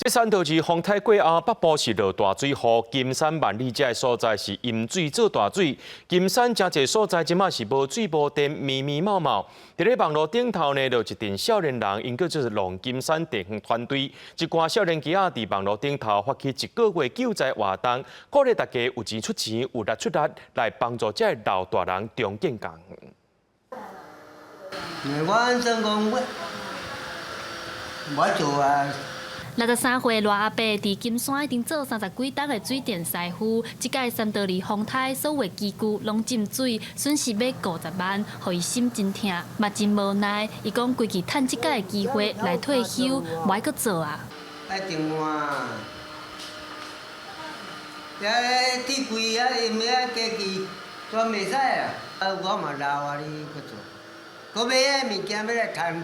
這山頭市風颱過後，北部是落大水雨，金山萬里這个所在是淹水做大水。金山誠濟所在這馬是無水無電，迷迷澼澼。佇咧網路頂頭呢，就有一陣少年人，𪜶叫做龍金山地方團隊，一寡少年仔佇網路頂頭發起一個月救災活動，鼓勵大家有錢出錢，有力出力來幫助這个老大人重建家園。我按怎講，我我做啊。 63歲賴阿伯佇金山已經做30幾冬的水電師傅，這擺三多利風颱所有機具攏浸水，損失欲50萬，予伊心真疼，嘛真無奈。伊講規氣趁這擺的機會來退休，無愛閣做啊。愛電話，遐鐵櫃啊，因遐機器全袂使啊，啊我嘛老啊，你閣做，閣買遐物件欲來趁，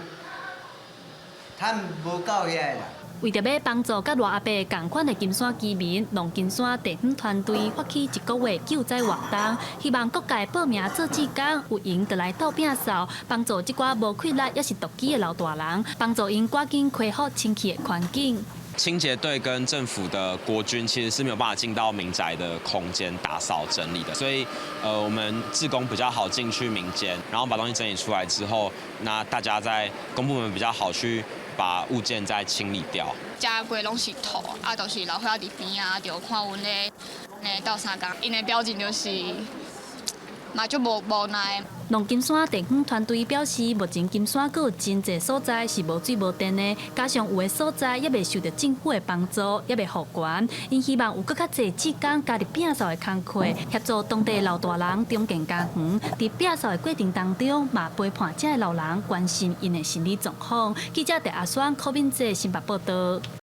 趁無夠遐啦。為著欲幫助佮賴阿伯仝款的金山居民，龍金山地方團隊發起一個月救災活動，希望各界報名做志工，有閒就來鬥摒掃，幫助這寡無氣力抑是獨居的老大人，幫助𪜶趕緊恢復清氣的環境。清潔隊跟政府的國軍其實是沒有辦法進到民宅的空間打掃整理的，所以，我們志工比較好進去民間，然後把東西整理出來之後，那大家在公部門比較好去把物件再清理掉。遮規攏是土，啊，就是老歲仔佇邊仔，就看阮咧咧鬥相共，𪜶的表情就是嘛足無無奈。龍金山地方團隊表示，目前金山閣有真濟所在是無水無電的，加上有的所在猶未受著政府的幫助，猶未復原，𪜶希望有閣較濟志工加入摒掃的工課，協助當地老大人重建家園。佇摒掃的過程當中，嘛陪伴這个老人關心𪜶的心理狀況。記者鄭阿雙、柯敏哲新北報導。